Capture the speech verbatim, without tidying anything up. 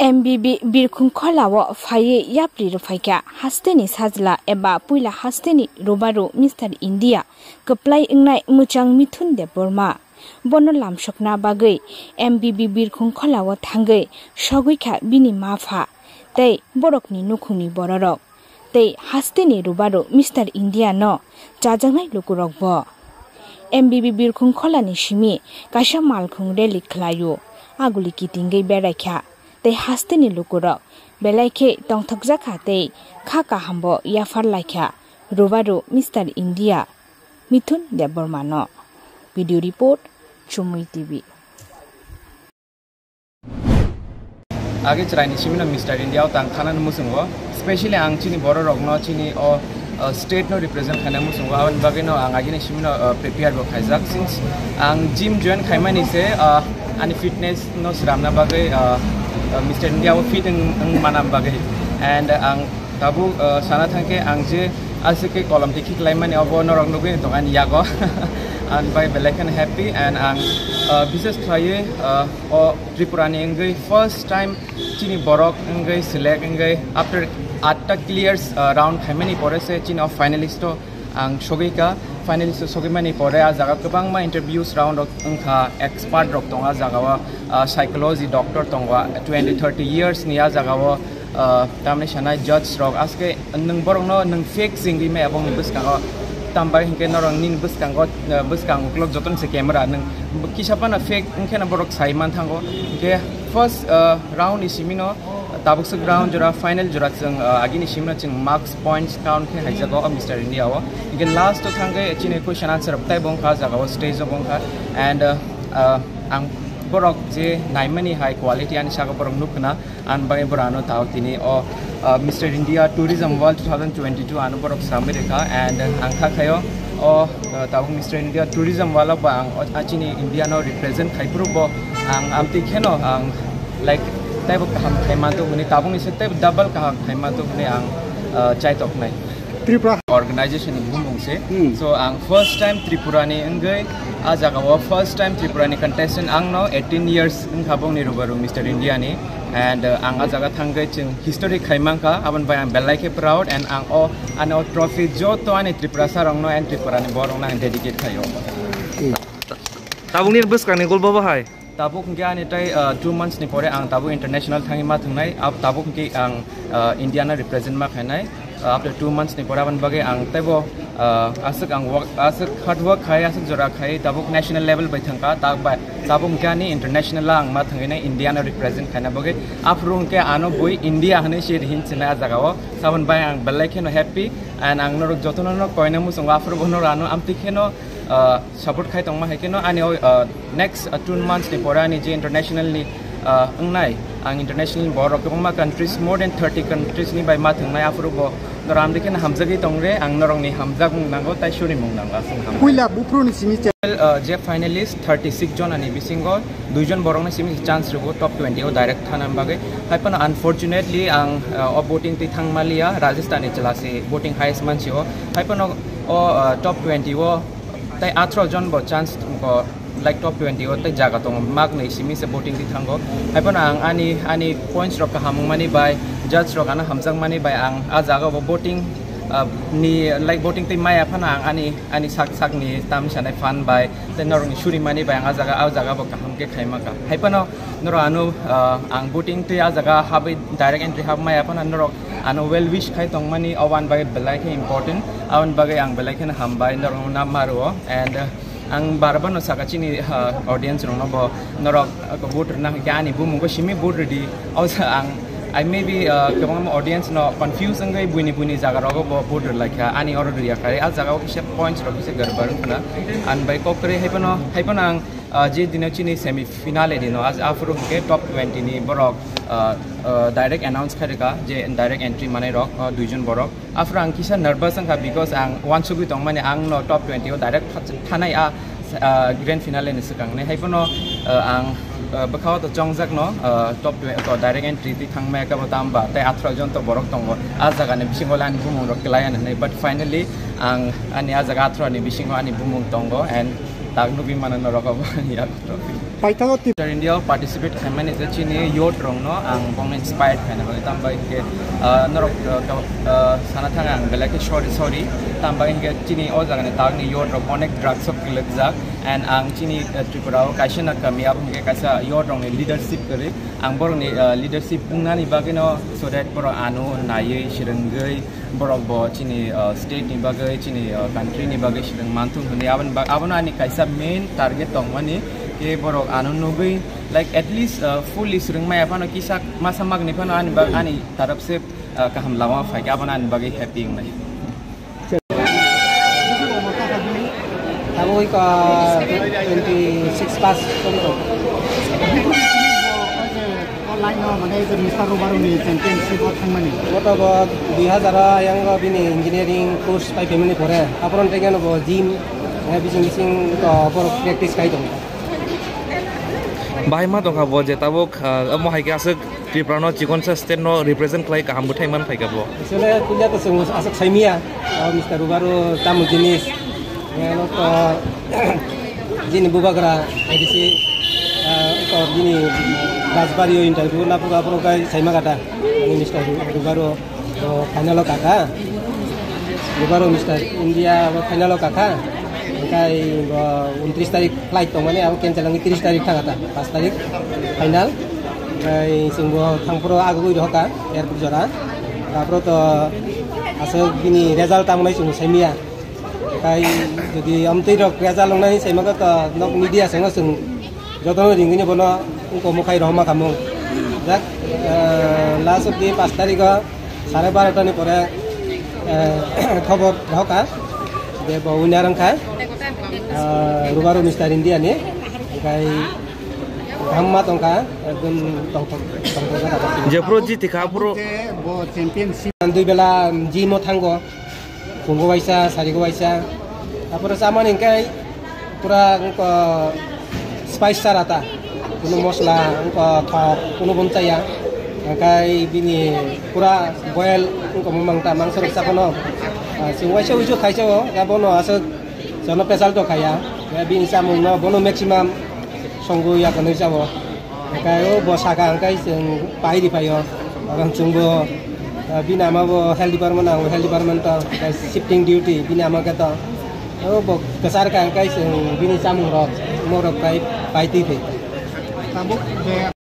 M B B birkhung kholao phaiwi yapri rwphaikha hasteni sajla eba puila hasteni Rubaru Mister India kwplai wngnai mwchang Mithun Debbarma. Bono lamsokna bagwi M B B birkhung kholao thangwi sogwikha bini mapha tei borokni nukhungni bororok. Tei hasteni Rubaru Mister India no chajaknai lukurokbo. M B B birkhung kholani simi kaisa malkhung rally khlaio, aguli kitingwi beraikha, tei hasteni lukurok belai khe tongthokjakha tei kha kahambo yaphar laikha Rubaru Mister India Mithun Debbarma no. Video report, Chumui T V. Age chwraini simino Mister India o tang thanani muchungo, specially ang chini bororokno chini o, uh, state no represent khaina muchungo, aboni bagwi no ang agini simino, uh, prepare bo khaijak. Since ang gym join khaimani se, uh, ani fitness no sramna bagwi, uh, uh, Mister India o fit wng, wng mana bagwi, and ang tabuk, uh, sana thangkhe ang je aswk khe kolom tikhi khlaimani obo norok nugwi tong ani yago. Ang bai belai kheno happy and ang, uh, bises khlaiwi, uh, o Tripura ni wngwi first time chini borok wngwi select wngwi after atta clears, uh, round khaimani pore se chini o finalist o ang sogwi ka. Finalist o sogwi mani pore a jaga kwbangma interviews round rok wngkha, expert rok tongo a jaga o, uh, psychology doctor tongo, twenty thirty years ni a jaga o, uh, tamni sanai judge rok aske nwng borok no nwng fake singwi maya bongni bwskango, tambai hinkhe norok nini bwskango, uh, bwskang uklok jotono se camera nwng kisa phano fake wngkheno borok sai manthango. Hinkhe first, uh, round ni simino tabuk swk round jora final jora chwng, uh, agini simino chwng marks points count khe haijago o Mister India o. Hinkhe last o thangkhe chini question answer rok taibo wngkha jaga o stage o wngkha and, uh, uh, ang borok je naimani hai quality ani saka borok nukkha na. Ang bagwi borok ano tao tini o, uh, Mister India Tourism World two thousand twenty-two ano borok sramwi rwkha and ang kha khaio o, uh, tabuk Mister India Tourism World o ba ang o, a chini India no represent khai phuru bo ang amtwi kheno ang, like, teibo kaham khai manto hwnwi tabukni se teibo double kaham khai manto hwnwi ang, uh, chaitok nai. Tripura organization ni bumung se. Hmm. So ang first time Tripura ni wngwi a jaga o first time Tripura ni contestant ang no eighteen years wngkha bongni Rubaru Mister India ni. And, uh, ang a jaga thangwi chwng history khai mankha, aboni bai ang belai khe proud and ang o ani o trophy joto ani Tripura sa rokno and Tripura ni borok no ang dedicate khaio. Tabukni bwskangni goal bo bahai? Tabuk hwnkhe ani tei, uh, two months ni pore ang tabuk international thangwi ma thwngnai, ab-, tabuk hwnkhe ang, uh, India no represent ma khainai. Uh, after two months ni pore aboni bagwi ang teibo, uh, aswk ang work, aswk hard work khai, aswk jora khai, tabuk national level bai thangkha, tak bai tabuk hwnkhe ani international ang ma thangwi nai India no represent khaina bagwi. Aphuru hwnkhe ano bui India hwnwi se rihin sinai a jaga o. Saboni bai ang belai kheno happy and ang norok jotono no koina muchungo aphuru bo norok ano amtwi kheno, uh, support khai tongma hai kheno ani o, uh, next, uh, two months ni pore ani je international ni, uh, wngnai, ang international ni borok kwbangma countries, more than thirty countries ni bai ma thwngnai, aphuru bo norok amtwi kheno hamjagwi tongre, ang norok ni hamjakmung nango, tai surimung nango, aswk ham. Puila buphuru ni simi che- Well, uh, je finalist thirty six jon ani bisingo dui jon borok no simi chance rwgo top twenty o direct thana bagwi. Hai phano unfortunately ang, uh, o voting twi thang maliya, Rajasthan ni chwla se voting highest mansi o. Hai phano o, uh, top twenty o tai atharo jon bo chance tongo, like, top twenty o tai jaga tongo, mak nwi simi se voting di thango. Hai phano ang ani, ani points rok kaham wngmani bai, judge rok ano hamjakmani bai ang a jaga bo voting, ah, ni, like, voting twi maya phano ang ani, ani sak sak ni tam sanai fan bai tei norok ni suri mani bai ang a jaga, a jaga bo kaham khe khai maka. Hai phano norok ano, ah, ang voting twi a jaga habwi direct entry hab maya phano norok ano well wish khai tongmani, o wan bagwi belai khe important, aboni bagwi ang belai kheno hambai norok no ma rwo. And, uh, ang bar bar no saka chini, uh, audience rok no bo norok, uh, vote rwna hwnkhe ani bumung bo simi vote rwdi. Also ang, I maybe, uh, kwbangma audience no confuse wngwi buini buini jaga rogo bo vote rwlai kha, ani oro rwya kha, a jaga o kisa points rok kisa garbar wngkha na. Ani bai kok kwrwi hai phano, hai phano ang, uh, je dino chini semi finale dino, aphuru hwnkhe top twenty ni borok, uh, uh, direct announce khai rwkha je direct entry manai rok, uh, duijon borok. Aphuru ang kisa nervous wngkha because ang uansugwi tongmani ang no top twenty o direct tha-, thanai a, uh, grand finale ni swkang nai. Hai phano, uh, ang, uh, bwkha o to chongjak no, uh, top twenty o direct entry twi thangmaya khe bo tamo ba tei atharo jon to borok tongo. A jaga ni bisingo le ani bumung rok kwlai ani hinwi. But finally ang ani a jaga atharo ni bisingo ani bumung tongo and tak nugwi mano norok obo ani a trophy. Paithago Tripura. India o participate khaimani je chini youth rokno ang bongni inspired khaina bagwi, tamo bai hinkhe, ah, norok, ah, ka-, ah, sana thang ang belai khe sorry, sorry. Tamo bai hinkhe chini o jagani takni youth rok onek drugs o kwlwkjak, and ang chini, ah, Tripura o kaisa na kami abo hinkhe kaisa youth rokni leadership kwrwi. Ang borokni, ah, leadership wngnani bagwino, so that borok ano naiwi, swrwngwi, borok bo chini, ah, state ni bagwi, chini, ah, country ni bagwi swrwng manthung hwnwi aboni bag-, abono ani kaisa main target tongmani. Khe borok ano nugwi, like, at least, ah, fully swrwng maya phano kisa masa magni phano ani bag-, ani taraf se, ah, kaham lama phaikha, abono ani bagwi happy wngnai. Tabuk, ah, twenty six pass tongwi tongo. Online no mane je Mister Rubaru ni championship o thangmani. Gota bo dui hazar o yang o bini engineering course pai phaimani pore, aphuru tei khe no bo gym, eh, bising bising to borok practice khai tongo. Bahai ma tongkha bo je tabuk, ah, omo hai khe aswk Tripura no chikonsa state no represent khlai kaham bwthai man phaikha bo. Asole puila to chwng aswk saimia, o Mister Rubaru tamo jinis, eh, no to jini bubagra A D C, ah, to jini Rajbari o interview na buga pro kai saima kata, ani Mister Ru-, Rubaru. Bo final o kakha. Bubar o Mister India bo final o kakha. Hingkai bo untris tarik flight tongmani, abo cancel wngwi tris tarik thang kha ta, pas tarik final. Hingkai chwng bo thangphuru agugwi rohor kha airport jora. Aphuru to aswk bini result tamo nai chwng saimia. Hingkai jodi amtwi rok result wngnani saimaka to nok media songno chwng jotono ringwini bono wngkha mukhai rohorma khamung. Jak, eh, last of the pas tarikh o sare barota ni pore, eh, khobor rohorkha je bo winner wngkha, eh, Rubaru Mister India ni. Hingkai hamma tongkha, ekdom tongthok, tongthok jora. Jephuru jitikha aphuru. Bo championship. Dui bela gym o thango. Phungo waisa, sarigo waisa. Apore chamani hingkai pura wngkha spice chara ta. Kuno mosla wngkha thok, kuno bo chaya. Hingkai bini pura boil wngkha mangta, mangso rok chaphano. Ah, chwng waisa uijo khaisa o, ya bono aswk jono pesal to khaya. Ya bini chamung no bono maximum songwi ya kanwi chao. Hingkai o bo saka hingkai chwng pai ri phaio. Oro chwngbo, ah, bini ama bo health department, ang health department to, hingkai shifting duty bini ama khe to. O bo kwchar kha hingkai chwng bini chamung rok, mo rok pai, pai twi phai. Tabuk je